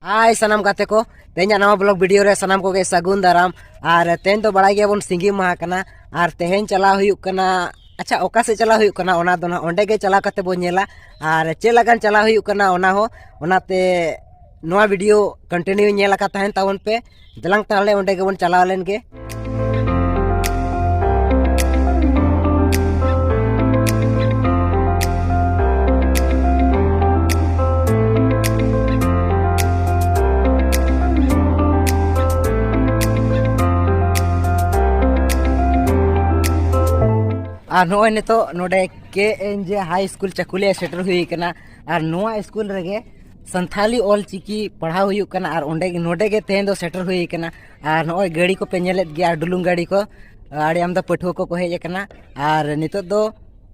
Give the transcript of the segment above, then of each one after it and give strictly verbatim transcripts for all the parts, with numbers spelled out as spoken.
ᱦᱟᱭ ᱥᱟᱱᱟᱢ ᱜᱟᱛᱮ ᱠᱚ, ᱛᱮᱦᱮᱧᱟᱜ ᱱᱟᱣᱟ ᱵᱞᱚᱜ ᱵᱷᱤᱰᱤᱭᱳ ᱨᱮ ᱥᱟᱱᱟᱢ ᱠᱚᱜᱮ ᱥᱟᱹᱜᱩᱱ ᱫᱟᱨᱟᱢ᱾ ᱟᱨ ᱛᱮᱦᱮᱧ ᱫᱚ ᱵᱟᱲᱟᱭ ᱜᱮᱭᱟᱵᱚᱱ ᱥᱤᱸᱜᱤ ᱢᱟᱦᱟ ᱠᱟᱱᱟ, ᱟᱨ ᱛᱮᱦᱮᱧ ᱪᱟᱞᱟᱣ ᱦᱩᱭᱩᱜ ᱠᱟᱱᱟ, ᱟᱪᱪᱷᱟ, ᱚᱠᱟ ᱥᱮᱫ ᱪᱟᱞᱟᱣ ᱦᱩᱭᱩᱜ ᱠᱟᱱᱟ ᱚᱱᱟ ᱫᱚ ᱱᱟᱦᱟᱜ ᱚᱸᱰᱮ ᱜᱮ ᱪᱟᱞᱟᱣ ᱠᱟᱛᱮ ᱵᱚᱱ ᱧᱮᱞᱟ, ᱟᱨ ᱪᱮᱫ ᱞᱮᱠᱟᱱ ᱪᱟᱞᱟᱣ ᱦᱩᱭᱩᱜ ᱠᱟᱱᱟ ᱚᱱᱟ ᱦᱚᱸ᱾ ᱚᱱᱟᱛᱮ ᱱᱚᱣᱟ ᱵᱷᱤᱰᱤᱭᱳ ᱠᱚᱱᱴᱤᱱᱤᱭᱩ ᱧᱮᱞ ᱟᱠᱟᱫ ᱛᱟᱦᱮᱱ ᱛᱟᱵᱚᱱ ᱯᱮ᱾ ᱫᱮᱞᱟᱝ ᱛᱟᱦᱚᱞᱮ ᱚᱸᱰᱮ ᱜᱮᱵᱚᱱ ᱪᱟᱞᱟᱣ ᱞᱮᱱ ᱜᱮ᱾ ᱟᱨ ᱱᱚᱜᱼᱚᱭ ᱱᱤᱛᱚᱜ ᱱᱚᱰᱮ ᱠᱮ ᱮᱱ ᱡᱮ ᱦᱟᱭ ᱥᱠᱩᱞ ᱪᱟᱹᱠᱩᱞᱤᱭᱟᱹ ᱥᱮᱴᱮᱨ ᱦᱩᱭ ᱠᱟᱱᱟ᱾ ᱟᱨ ᱱᱚᱣᱟ ᱥᱠᱩᱞ ᱨᱮᱜᱮ ᱥᱟᱱᱛᱷᱟᱞᱤ ᱚᱞ ᱪᱤᱠᱤ ᱯᱟᱲᱦᱟᱣ ᱦᱩᱭᱩᱜ ᱠᱟᱱᱟ᱾ ᱟᱨ ᱚᱸᱰᱮ, ᱱᱚᱰᱮ ᱜᱮ ᱛᱮᱦᱮᱧ ᱫᱚ ᱥᱮᱴᱮᱨ ᱦᱩᱭ ᱠᱟᱱᱟ᱾ ᱟᱨ ᱱᱚᱜᱼᱚᱭ ᱜᱟᱹᱰᱤ ᱠᱚᱯᱮ ᱧᱮᱞᱮᱫ ᱜᱮᱭᱟ, ᱰᱩᱞᱩᱝ ᱜᱟᱹᱰᱤ ᱠᱚ, ᱟᱹᱰᱤ ᱟᱢᱫᱟ ᱯᱟᱹᱴᱷᱩᱣᱟᱹ ᱠᱚᱠᱚ ᱦᱮᱡ ᱟᱠᱟᱱᱟ᱾ ᱟᱨ ᱱᱤᱛᱚᱜ ᱫᱚ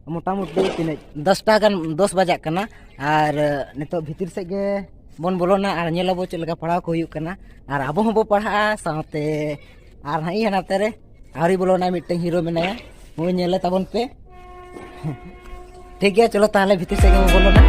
ᱢᱚᱴᱟᱢᱩᱴᱤ ᱛᱤᱱᱟᱹᱜ, ᱫᱚᱥᱴᱟ ᱜᱟᱱ, ᱫᱚᱥ ᱵᱟᱡᱟᱜ ᱠᱟᱱᱟ᱾ ᱟᱨ ᱱᱤᱛᱚᱜ ᱵᱷᱤᱛᱤᱨ ᱥᱮᱫ ᱜᱮ ᱵᱚᱱ ᱵᱚᱞᱚᱱᱟ ᱟᱨ ᱧᱮᱞ ᱟᱵᱚ ᱪᱮᱫ ᱞᱮᱠᱟ ᱯᱟᱲᱦᱟᱣ ᱠᱚ ᱦᱩᱭᱩᱜ ᱠᱟᱱᱟ᱾ ᱟᱨ ᱟᱵᱚ ᱦᱚᱸᱵᱚ ᱯᱟᱲᱦᱟᱜᱼᱟ ᱥᱟᱶᱛᱮ᱾ ᱟᱨ ᱦᱟᱸᱜ ᱤᱧ ᱦᱟᱱᱟᱛᱮ ᱨᱮ ᱟᱹᱣᱨᱤ ᱵᱚᱞᱚᱱᱟ ᱢᱤᱫᱴᱮᱱ ᱦᱤᱨᱳ ᱢᱮᱱᱟᱭᱟ, ᱩᱱᱤ ᱧᱮᱞᱮ ᱛᱟᱵᱚᱱ ᱯᱮ᱾ ᱴᱷᱤᱠ ᱜᱮᱭᱟ, ᱪᱚᱞᱚ ᱛᱟᱦᱚᱞᱮ ᱵᱷᱤᱛᱤᱨ ᱥᱮᱫ ᱜᱮᱵᱚᱱ ᱵᱚᱞᱚᱱᱟ᱾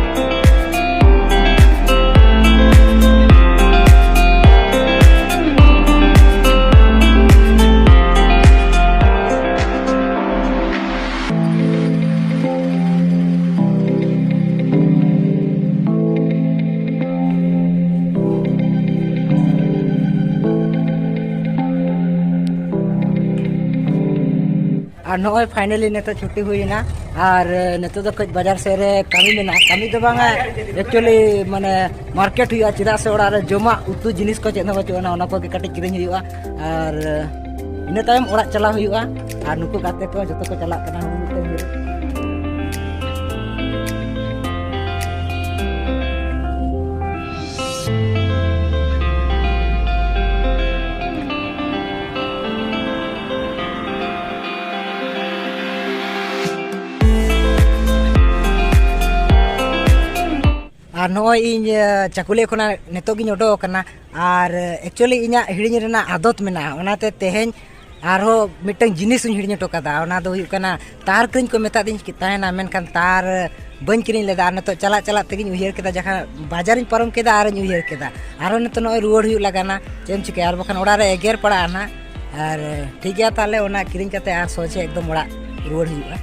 ᱟᱨ ᱱᱚᱜᱼᱚᱭ finally ᱱᱤᱛᱚᱜ ᱪᱷᱩᱴᱤ ᱦᱩᱭᱮᱱᱟ᱾ ᱟᱨ ᱱᱤᱛᱚᱜ ᱫᱚ ᱠᱟᱹᱡ ᱵᱟᱡᱟᱨ ᱥᱮᱫ ᱨᱮ ᱠᱟᱹᱢᱤ ᱢᱮᱱᱟᱜᱼᱟ᱾ ᱠᱟᱹᱢᱤ ᱫᱚ ᱵᱟᱝᱟ, actually ᱢᱟᱱᱮ ᱢᱟᱨᱠᱮᱴ ᱦᱩᱭᱩᱜᱼᱟ, ᱪᱮᱫᱟᱜ ᱥᱮ ᱚᱲᱟᱜ ᱨᱮ ᱡᱚᱢᱟᱜ ᱩᱛᱩ ᱡᱤᱱᱤᱥ ᱠᱚ ᱪᱮᱫ ᱦᱚᱸ ᱵᱟᱹᱪᱩᱜ ᱟᱱᱟ, ᱚᱱᱟ ᱠᱚᱜᱮ ᱠᱟᱹᱴᱤᱡ ᱠᱤᱨᱤᱧ ᱦᱩᱭᱩᱜᱼᱟ᱾ ᱟᱨ ᱤᱱᱟᱹ ᱛᱟᱭᱚᱢ ᱚᱲᱟᱜ ᱪᱟᱞᱟᱣ ᱦᱩᱭᱩᱜᱼᱟ᱾ ᱟᱨ ᱱᱩᱠᱩ ᱜᱟᱛᱮ ᱠᱚ ᱡᱚᱛᱚ ᱠᱚ ᱪᱟᱞᱟᱜ ᱠᱟᱱᱟ ᱦᱩᱲᱩ ᱢᱤᱫᱴᱟᱝ ᱜᱮ᱾ ᱟᱨ ᱱᱚᱜᱼᱚᱭ ᱤᱧ, ᱮ, ᱪᱟᱹᱠᱩᱞᱤᱭᱟᱹ ᱠᱷᱚᱱᱟᱜ ᱱᱤᱛᱚᱜ ᱜᱤᱧ ᱚᱰᱚᱠ ᱟᱠᱟᱱᱟ᱾ ᱟᱨ, ᱮ, actually ᱤᱧᱟᱹᱜ ᱦᱤᱲᱤᱧ ᱨᱮᱱᱟᱜ ᱟᱫᱚᱛ ᱢᱮᱱᱟᱜᱼᱟ, ᱚᱱᱟᱛᱮ ᱛᱮᱦᱮᱧ ᱟᱨᱦᱚᱸ ᱢᱤᱫᱴᱟᱝ ᱡᱤᱱᱤᱥ ᱤᱧ ᱦᱤᱲᱤᱧ ᱦᱚᱴᱚ ᱠᱟᱫᱟ, ᱚᱱᱟ ᱫᱚ ᱦᱩᱭᱩᱜ ᱠᱟᱱᱟ ᱛᱟᱨ ᱠᱤᱨᱤᱧ ᱠᱚ ᱢᱮᱛᱟᱫᱤᱧ ᱛᱟᱦᱮᱱᱟ, ᱢᱮᱱᱠᱷᱟᱱ ᱛᱟᱨ ᱵᱟᱹᱧ ᱠᱤᱨᱤᱧ ᱞᱮᱫᱟ᱾ ᱟᱨ ᱱᱤᱛᱚᱜ ᱪᱟᱞᱟᱜ ᱪᱟᱞᱟᱜ ᱛᱮᱜᱮᱧ ᱩᱭᱦᱟᱹᱨ ᱠᱮᱫᱟ, ᱡᱟᱦᱟᱸ ᱵᱟᱡᱟᱨᱤᱧ ᱯᱟᱨᱚᱢ ᱠᱮᱫᱟ ᱟᱨᱤᱧ ᱩᱭᱦᱟᱹᱨ ᱠᱮᱫᱟ᱾ ᱟᱨᱦᱚᱸ ᱱᱤᱛᱚᱜ ᱱᱚᱜᱼᱚᱭ ᱨᱩᱣᱟᱹᱲ ᱦᱩᱭᱩᱜ ᱞᱟᱜᱟᱱᱟ, ᱪᱮᱫ ᱮᱢ ᱪᱤᱠᱟᱹᱭᱟ, ᱟᱨ ᱵᱟᱠᱷᱟᱱ ᱚᱲᱟᱜ ᱨᱮ ᱮᱜᱮᱨ ᱯᱟᱲᱟᱜᱼᱟ ᱱᱟᱦᱟᱜ᱾ ᱟᱨ ᱴᱷᱤᱠ ᱜᱮᱭᱟ, ᱛᱟᱦᱚᱞᱮ ᱚᱱᱟ ᱠᱤᱨᱤᱧ ᱠᱟᱛᱮ ᱟᱨ ᱥᱚᱡᱷᱮ ᱮᱠᱫᱚᱢ ᱚᱲᱟᱜ ᱨᱩᱣᱟᱹᱲ ᱦᱩᱭᱩᱜᱼᱟ᱾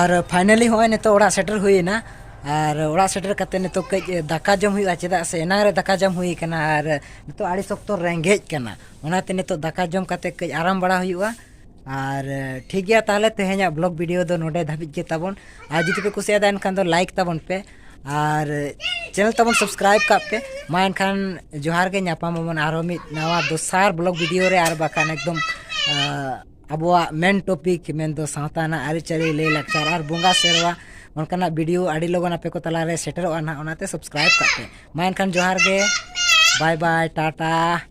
ᱟᱨ finally ᱦᱚᱸᱜᱼᱚᱭ ᱱᱤᱛᱚᱜ ᱚᱲᱟᱜ ᱥᱮᱴᱮᱨ ᱦᱩᱭᱮᱱᱟ᱾ ᱟᱨ ᱚᱲᱟᱜ ᱥᱮᱴᱮᱨ ᱠᱟᱛᱮ ᱱᱤᱛᱚᱜ ᱠᱟᱹᱡ ᱫᱟᱠᱟ ᱡᱚᱢ ᱦᱩᱭᱩᱜᱼᱟ, ᱪᱮᱫᱟᱜ ᱥᱮ ᱮᱱᱟᱝ ᱨᱮ ᱫᱟᱠᱟ ᱡᱚᱢ ᱦᱩᱭ ᱠᱟᱱᱟ ᱟᱨ ᱱᱤᱛᱚᱜ ᱟᱹᱰᱤ ᱥᱚᱠᱛᱚ ᱨᱮᱸᱜᱮᱡ ᱠᱟᱱᱟ᱾ ᱚᱱᱟᱛᱮ ᱱᱤᱛᱚᱜ ᱫᱟᱠᱟ ᱡᱚᱢ ᱠᱟᱛᱮ ᱠᱟᱹᱡ ᱟᱨᱟᱢ ᱵᱟᱲᱟ ᱦᱩᱭᱩᱜᱼᱟ᱾ ᱟᱨ ᱴᱷᱤᱠ ᱜᱮᱭᱟ, ᱛᱟᱦᱚᱞᱮ ᱛᱮᱦᱮᱧᱟᱜ vlog video ᱫᱚ ᱱᱚᱰᱮ ᱫᱷᱟᱹᱵᱤᱡ ᱜᱮ ᱛᱟᱵᱚᱱ᱾ ᱟᱨ ᱡᱩᱫᱤ ᱯᱮ ᱠᱩᱥᱤᱭᱟᱫᱟ ᱮᱱᱠᱷᱟᱱ ᱫᱚ like ᱛᱟᱵᱚᱱ ᱯᱮ ᱟᱨ channel ᱛᱟᱵᱚᱱ subscribe ᱠᱟᱜ ᱯᱮ᱾ ᱢᱟ ᱮᱱᱠᱷᱟᱱ ᱡᱚᱦᱟᱨ ᱜᱮ, ᱧᱟᱯᱟᱢ ᱟᱵᱚᱱ ᱟᱨᱦᱚᱸ ᱢᱤᱫ ᱱᱟᱣᱟ ᱫᱚᱥᱟᱨ vlog video ᱨᱮ, ᱟᱨ ᱵᱟᱠᱷᱟᱱ ᱮᱠᱫᱚᱢ, ᱟᱸ, ᱟᱵᱚᱣᱟᱜ main topic ᱢᱮᱱᱫᱚ ᱥᱟᱶᱛᱟ ᱨᱮᱱᱟᱜ ᱟᱹᱨᱤᱪᱟᱹᱞᱤ, ᱞᱟᱹᱭᱼᱞᱟᱠᱪᱟᱨ ᱟᱨ ᱵᱚᱸᱜᱟ ᱥᱮᱨᱣᱟ, ᱚᱱᱠᱟᱱᱟᱜ video ᱟᱹᱰᱤ ᱞᱚᱜᱚᱱ ᱟᱯᱮ ᱠᱚ ᱛᱟᱞᱟᱨᱮ ᱥᱮᱴᱮᱨᱚᱜᱼᱟ ᱱᱟᱦᱟᱜ, ᱚᱱᱟᱛᱮ subscribe ᱠᱟᱜ ᱯᱮ᱾ ᱢᱟ ᱮᱱᱠᱷᱟᱱ ᱡᱚᱦᱟᱨ ᱜᱮ, bye bye, ᱴᱟᱴᱟ᱾